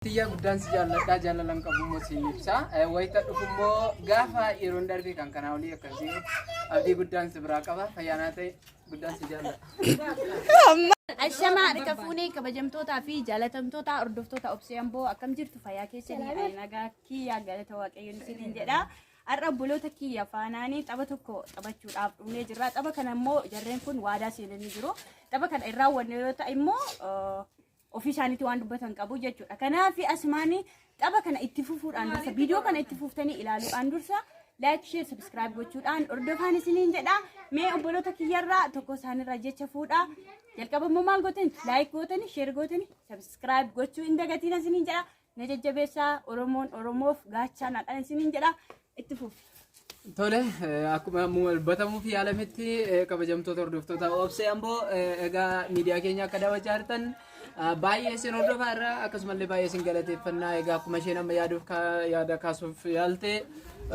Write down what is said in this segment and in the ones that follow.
Tiyya guddaan si jaalladha jaalalan qabu immoo siin ibsa. Wayita dhufu immoo gaafa yeroon darbe kan kanaa olii akkasii abdii guddaan si biraa qaba. Fayyaanaa ta'e guddaan si jaalladha. Ashamaa harka fuunee kabajamtootaa fi jaalatamtoota hordoftoota Obsee Amboo, akkam jirtu? Fayyaa keessanii? Ani nagaa kiyyaa, galata Waaqayyoon isiniin jedha. Har'a obboloota kiyya faanaanii tapha tokko taphachuudhaaf dhufnee jirra. Tapha kana immoo jarreen kun waadaa seenanii jiru. Tapha kana hin raawwanne yoo ta'e immoo ofii isaaniitti waan dubbatan qabu jechuudha. Kanaaf asumaanii tapha kana itti fufuudhaan dursa, viidiyoo kana itti fuftanii ilaaluudhaan dursa, like, share, subscribe gochuudhaan hordofaan isiniin jedha. Mee obboloota kiyyarraa tokko isaanirraa jecha fuudhaa. Jalqaba immoo maal gootani? Like gootani, share gootani, subscribe gochuu hin dagatiin isiniin jedha. Na jajjabeessaa, Oromoon Oromoof gaachaa isiniin jedha. Itti fufi. Tole, akkuma dubbatamuuf yaalametti, kabajamtoota hordoftoota Obsee Amboo, egaa miidiyaa keenya akka daawwachaa jirtan baay'ee isin hordofaa irra, akkasumallee baay'ee isin galateeffannaa. Egaa akkuma isheen amma yaaduuf yaada kaasuuf yaalte,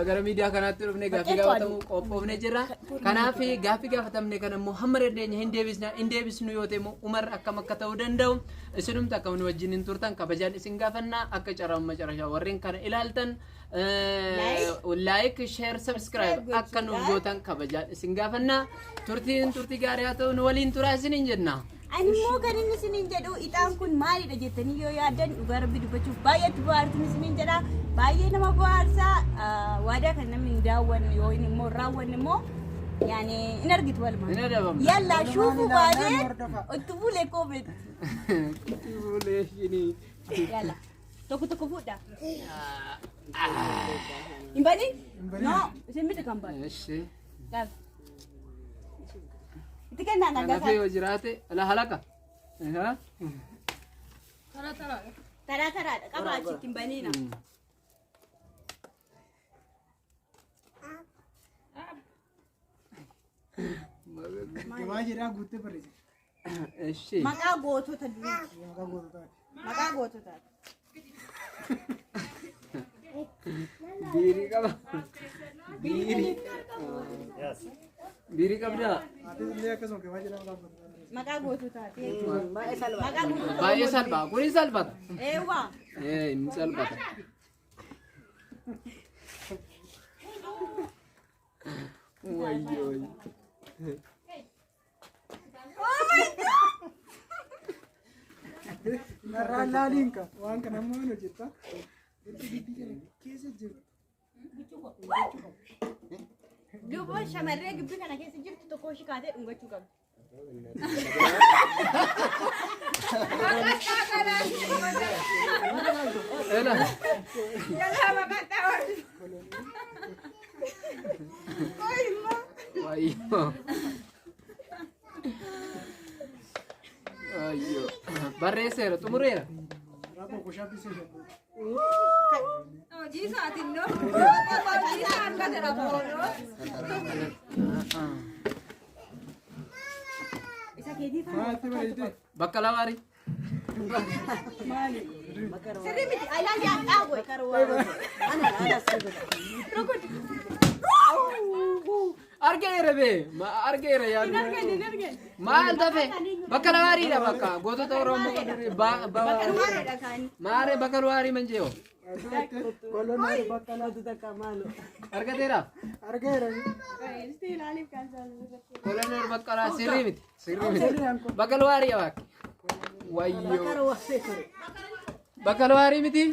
gara miidiyaa kanaatti dhufnee gaaffii gaafatamuu qophoofnee jirra. Kanaaf gaaffii gaafatamne kana immoo hamma dandeenya hin deebisna. Hin deebisnu yoo ta'e immoo Umar akkam akka ta'uu danda'u isinumti akkam nu wajjin hin turtan kabajaan isin gaafannaa. Akka carraa macarashaa warreen kana ilaaltan like, share, subscribe akka nuuf gootan kabajaan isin gaafannaa. Turtiin turtii gaarii haa ta'u, nu waliin turaa isiniin jenna. Ani immoo kan inni isiniin jedhu, ixaan kun maalidha jettanii yoo yaaddan, dhugaa Rabbi dubbachuuf baay'eetti bohaartin isiniin jedha. Baay'ee nama bohaarsa. Waadaa kan namni hin daawwanne yoo inni immoo hin raawwanne immoo yaani hin argitu walumaa. Hin adabamne. Yalla shuufu baatee itti fuulee koobeetti. Yalla. Tokko tokko fuudha. Hin badin? No, isin miti kan badu. Eshi. Qaba. Itti kennaa Kanaaf nagaa. yoo jiraate ala halaka. Taraa taraadha. Qaba, achitti hin baniina. Gabaa jedhaa guuttee barreesse. Eshi. Maqaa gootota durii. Maqaa goototaati. Maqaa goototaati. Biirii qaba. Biirii. Biirii qabdaa? Ati illee akkasuma gabaa jedhaa maqaa goototaati. Maqaa goototaati. Maqaa gootota. Baay'ee salphaa. Kuni salphata. Eewwa. Ee, inni salphata. Wayyoo. Oh my God! Narraan laaliin ka waan kana ammoo hin hojjetta. Itti gibbii kana keessa jiru. Duuba shamarree gibbii kana keessa jirtu tokko ishii kaatee dhungachuu qabdi. Ela. Wayyoo. Wayyoo. Barreesseera, xumureera. Rakkoo koshaa bisee jedhu. Hojii isaatiin noo. Hojii isaa argate rakkoonoo. Isa keetii faana. Maatti bareedee. Bakka lamaari. Sirrii miti. Ilaali, hadhaa goe. Rukut. Argeera bee. Argeera Hin yaadu. argenne, hin argenne. Maal tafe? Bakka lamaariidha bakka. Gootota Oromoo durii Bakka luwaareedha kaani. Maaree bakka luwaarii manjeeyo. Koloneel Baqqalaa. Argateera. Argeera. Isti ilaaliif kan isaan. Koloneel Baqqalaa sirrii miti. Sirrii miti. Bakka luwaarii yabaak. Wayyoo. Bakka luwaarii miti.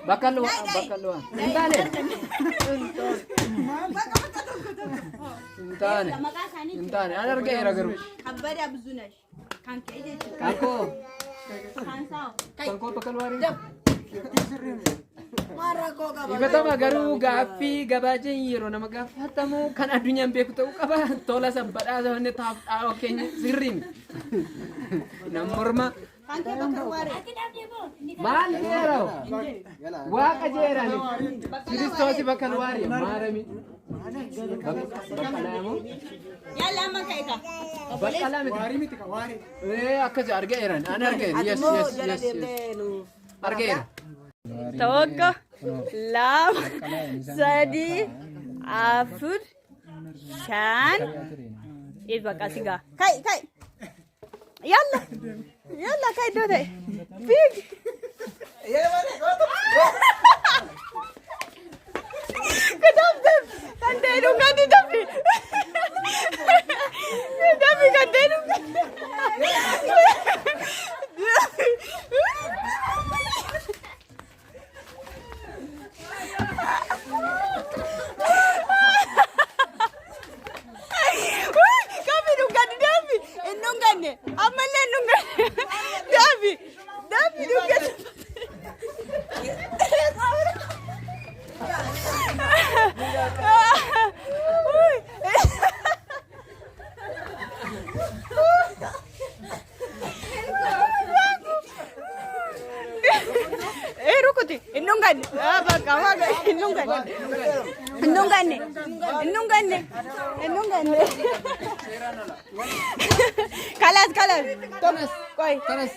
Bakka luwaa. Bakka luwaa. Hin taane. Hin taane. Maqaa isaanii Hin taane. An argeera garuu. Kabbadaa Buzunash. Kan ka'e jechuudha. Kan koo. Kan isaa. Kan koo bakka luwaarii. Ifatama garuu gaaffii gabaajeen yeroo nama gaafatamu kan addunyaan beeku ta'uu qaba. Tola sabbadhaa wanni taaf dhaa'oo keenya sirrii miti. Nam morma Kan kee bakka luwaaree. Maal jeeroo? Waaqa jeerani. Kiristoosi bakka luwaarii maarami. Baqqalaa moo? Yalla, amma ka'e ka. Baqqalaa miti. Waarii miti ka waarii. Ee, akkas argeeran. An argeera. Yes. Argeera. Tokko, lama, sadii, afur, shan. Bakka sigaa. Kai, kai. Yalla. Yalla akka iddoo ta'e. Fiigi. Kitaab kan ta'e dhugaatii dafi. Dafi kan ta'e dhugaatii. Kami dhugaatii dafi. Hin dhuganne. Ammallee hin dhuganne. Dafi. Dafi dhugaatii. Eh rukuti, hin dhuganne. Ah bakka waaqa hin dhuganne. Hin dhuganne. Hin dhuganne. Hin dhuganne. Kalas kalas. Tokko qoy. Kanas.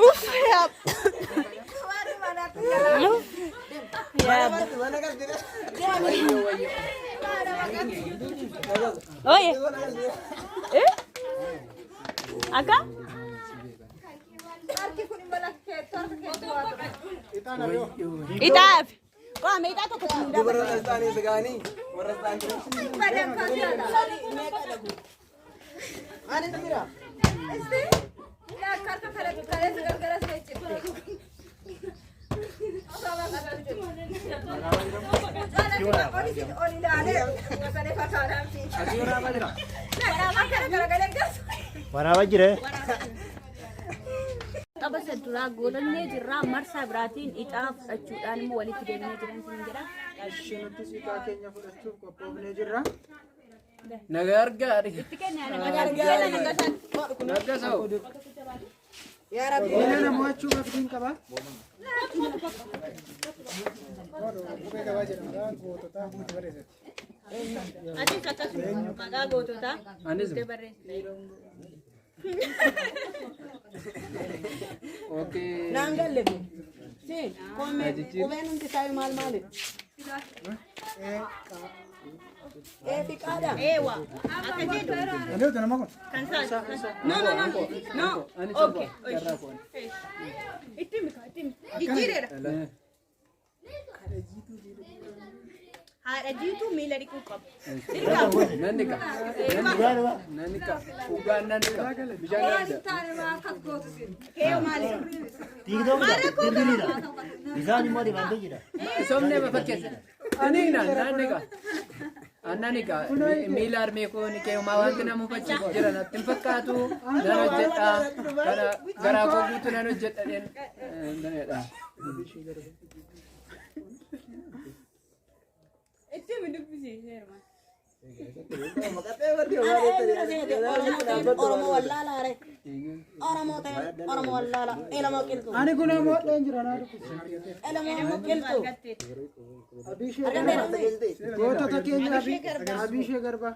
Uff yaa. Yaa. Oye. Eh? Akka? Harki kun malakkeettu harka keetti waa ture. Ixaaf. Qaama ixaa tokko siin Warra isaanii sagaanii warra isaanii. Anis jira. Akka harka kanatti kaleessa gargara see cibbe. Ol ilaalee sagalee fakaadhaan fiiga. Asii waraabaa jira. Akka garagalee gasu. Waraabaa jira. Tapha isa duraa goolannee jirra. Marsaa biraatiin ixaa fudhachuudhaan immoo walitti deemnee jiran siin jedha. Ishee nuti ixaa keenya fudhachuuf qophoofnee jirra. Nagaa argaa. Itti kenna nagaa. Nagaa sa'o. Miila namo'achuuf abdiin qaba. Qubee gabaa jedhama. Goototaa guutuu barreessati. Atis akkasuma maqaa goototaa. Anis. Barreessite. Okay. Naan galle kun. Si, koomee qubeen hundi isaayu maal maali? Ee fi qaadha. Eewa. Akka jedhu. Ani nama kun. Kan isaati. No no no no. Ani Okay. sirba. Carraa koon. Itti mika itti mika. Jijjiireera. Haadha jiituu miila dhiquu qabu. Nan dhiqa. Nan dhiqa. Dhugaan nan dhiqa. Bishaan nan dhiqa. Taane maa akkas gootu sin. Kee maali? Tiiktookidha. Bilbiliidha. Bishaan immoo dibamtee jira. Somnee ba fakkeessa. Ani nan nan dhiqa. Annan dhiqa. Miila harmee koo ni kee homaa wanti nama hubachiisu jira natti hin fakkaatu. Nan hojjedha. Kana garaa koo guutuu nan hojjedha dheen. Nan Itti mi dubbisiiseera. Oromoo wallaalaa re. Oromoo ta'e Oromoo wallaalaa. Elamoo qilxu. Ani kun mo'adheen jira naa dubbisa. Elamoo qilxu. Gootota keenya Abishee Garbaa.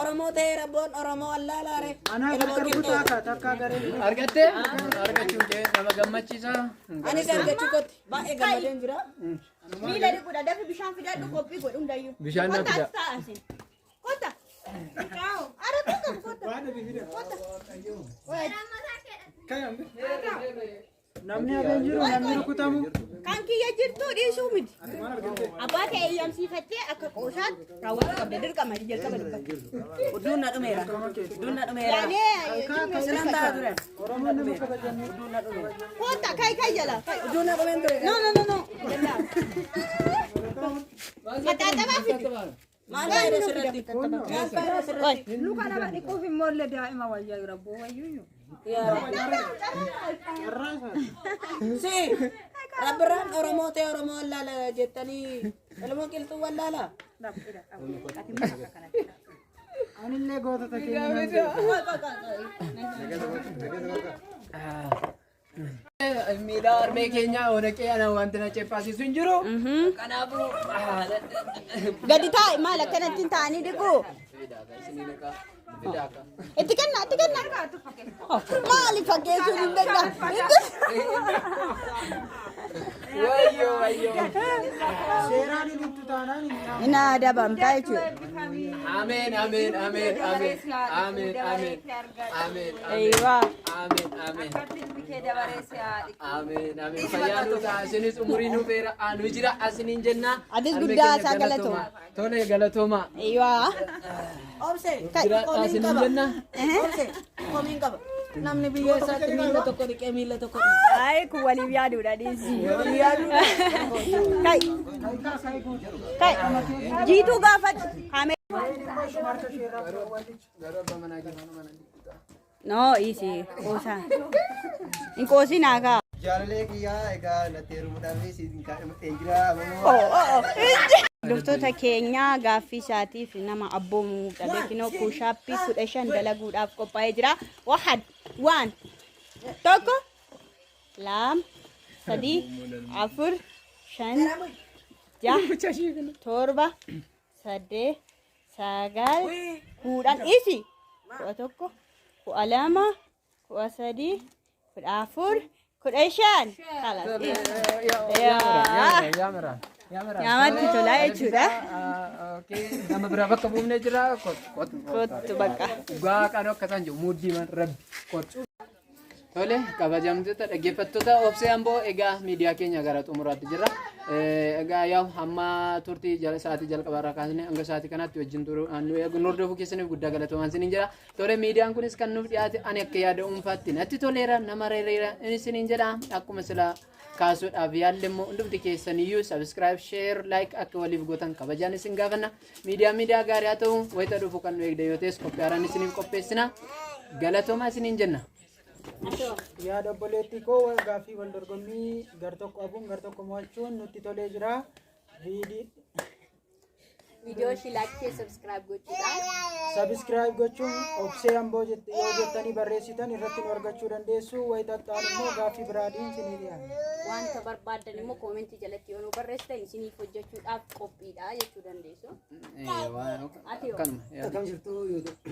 Oromoo ta'e rabboon Oromoo wallaalaa re. Anaaf akka rukutaa akka takkaa garee. Argattee? Argachuun kee nama gammachiisa. Anis argachuu kootti baay'ee gammadeen jira. Miila dhiquudha. Dafi bishaan fidadhu qophii godhu hundayyuu. Bishaan na Kottaa fida. as taa'aa isin. Kottaa. Ara kottaa kottaa. Namni hafeen jiru namni rukutamu. Kan kiyya jirtu dhiisuu miti. Abbaa kee eeyyamsiifattee akka qoosaatti raawwachuu qabda. Dirqama jalqaba dubbatti. Udduun na dhumeera. Udduun na dhumeera. Yaanee Sinan ta'a ture. Oromoon nama kabajanii. Udduun na dhumeera. kottaa kai kai jala. Kai. Udduun na dhumeen ture. No no no no. Maxaaxabaa fidi. Maal faayida sirratti? Maal faayida sirratti? Luka nama dhiquuf immoo illee daa'ima wayyaa rabboo wayyuu. Si rabbirraan Oromoo ta'e Oromoo wallaala jettanii Oromoo qilxuu wallaala. Anillee gootota keenya nan beeka. Miila harmee keenya onaqee ana wanti na ceephaasisu hin jiru. Kanaafuu Gadi taa'i maal akkanatti taa'anii dhiqu. Itti kenna itti kenna. Maali fakkeessuun hin danda'amu. Wayyoo wayyoo. Seeraan hin himtu taanaan hin dhaamu. Ina adabamtaa jechuudha. Ameen ameen ameen ameen ameen ameen ameen Eeyyaa. ameen ameen. Ameen ameen. Fayyaa nuu ta'a isinis umurii nuu dheera nu jira asiniin jenna. Atis Harmee guddaa keenya isaa galatooma. Tole galatooma. Eeyyaa. Obse, Jira komiin asiniin qaba. jenna. Obse, komiin qaba. Namni biyya isaatti miila tokko dhiqee miila tokko dhiqe. Ay, kun waliif yaaduudha dhiisi. Kai. Kai. Jiituu gaafadhu. Hame. Harka ishee irraa awwaalicha. Garuu abbaa manaa kee mana mana. No, easy. Qoosaa. Hin qoosinaa kaa. Jaalalee kiyyaa egaa natti heerumuudhaaf siin kaadhimadheen jira amamoo. Hordoftoota keenyaa gaaffii isaatiif nama abboomuu dhabe kinoo push-up 15 dalaguudhaaf qophaa'ee jira. Wahad, waan, tokko, lama, sadii, afur, shan, jaha, torba, saddeet, sagal, 10, isi, 11, 12, 13, 14, 15. Khalas. Yaamera. Yaamera. Namatti tola jechuudha. Nama biraa bakka buufnee jira. Kottu. Kottu bakka. Dhugaa kan akka isaan jiru muddii man rabbi kottu. Tole kabajamtoota dhaggeeffattoota Obsee Amboo, egaa miidiyaa keenya gara xumuraatti jira. Egaa yaa'u hamma turtii sa'aatii jalqabaarraa kaasnee hanga sa'aatii kanaatti wajjin turuu nu eegu nu hordofuu keessaniif guddaa galatoomaa isiniin jira. Tole, miidiyaan kunis kan nuuf dhiyaate ani akka yaada dhuunfaatti natti toleera, nama reereera isiniin jedha. Akkuma sila kaasuudhaaf yaalle immoo hundumti keessaniyyuu subscribe, share, like akka waliif gootan kabajaan isin gaafanna. Miidiyaa miidiyaa gaarii haa ta'u, wayita dhufu kan nu eegde yoo ta'es qophii haaraan isiniif qopheessina. Galatoomaa isiniin jenna. Yaada obboleettii koo gaaffii wal dorgommii gar tokko abuun gar tokko mo'achuun nutti tolee jira. Viidiyoo ishii like, subscribe gochuudhaan. Subscribe gochuun Obsee Amboo yoo jettanii barreessitan irratti nu argachuu dandeessu. Wayitaxxaan immoo gaaffii biraatiin isinii dhiyaanna. Wanta barbaadan immoo comment jalatti yoo nu barreessitan isiniif hojjechuudhaaf qophiidha jechuu dandeessu. Ati hoo? Kanuma yaada. Akkam jirtu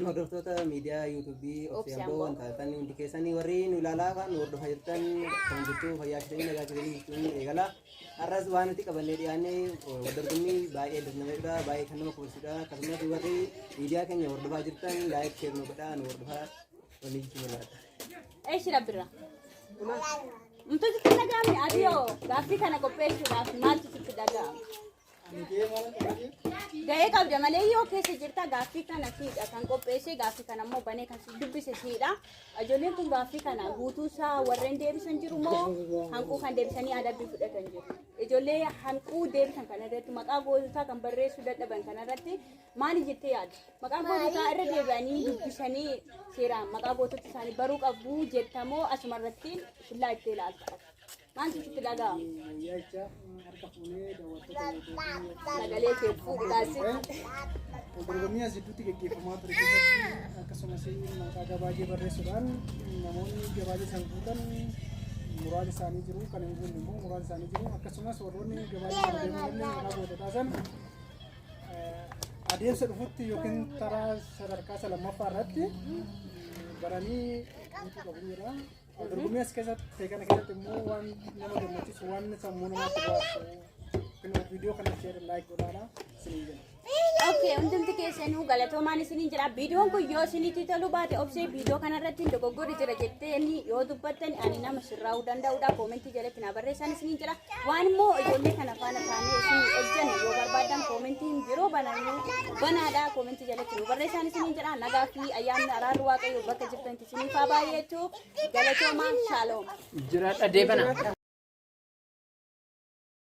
hordoftoota miidiyaa yuutuubii Obsee Obsee Amboo Amboo. waan taatan hundi keessanii warri nu ilaalaa kan nu hordofaa jirtan, akkam jirtu? Fayyaa keessanii, nagaa keessanii jechuun eegala. Har'as waan nuti qabannee dhiyaanne wal dorgommii baay'ee dadnameedha, baay'ee kan nama kubbisudha. Akkasumas warri miidiyaa keenya hordofaa jirtan like, share nu godhaa, nu hordofaa walii jechuu barbaada. Eeshi rabbirra. Mtu sitti dhaga'ame? Ati hoo, gaaffii kana qopheessuudhaaf maaltu sitti dhaga'ame? Ga'ee qabda malee yoo keessa jirta, gaaffii kana siidha kan qopheesse, gaaffii kana immoo banee kan si dubbise siidha. Ijoolleen kun gaaffii kana guutuu isaa warreen deebisan jiru moo hanquu kan deebisanii adabbii fudhatan jiru? Ijoollee hanquu deebisan kana irratti, maqaa goototaa kan barreessuu dadhaban kana irratti maali jettee yaadda? Maqaa goototaa irra deebi'anii dubbisanii seeraan maqaa gootota isaanii baruu qabu jettamoo asuma irratti shullaa itti ilaalta? Maaltu sitti dhaga'ama? Yaa'icha harka fuunee daawwattoota yuutuubii. Sagalee kee fuudhu taasisu. Dorgommii as gidduutti gaggeeffamaa ture keessatti akkasumas maqaa gabaajee barreessuudhaan namoonni gabaajee san guutan muraasa isaanii jiru, kan hin guunne immoo muraasa isaanii jiru. Akkasumas warroonni gabaajee sana deemuu maqaa goototaa san adeemsa dhufutti yookiin taraa sadarkaa isa lammaffaa irratti baranii guutuu qabu jedha. Dorgommii as keessatti ta'e kana keessatti immoo waan nama gammachiisu, waan sammuu namaatti bohaarsu, viidiyoo kana share, like godhaadha isiniin jenna. Okay, hundumti keessanuu galatoomaan isiniin jira. Viidiyoon kun yoo isinitti toluu baate, Obsee viidiyoo kanarratti dogoggorri jira jettee yoo dubbattan ani nama sirraa'uu danda'udha. Comment jalatti na barreessan isiniin jira. Waan immoo ijoollee kana faana taanee isin hojjanne yoo barbaadan koomentiin yeroo banannu banaadha. Comment jalatti nu barreessan isiniin jira. Nagaa fi ayyaanni araarri Waaqayyoo bakka jirtanitti isiniif haa baay'atu. Galatoomaan, shaaloom. Jiraadha deebana.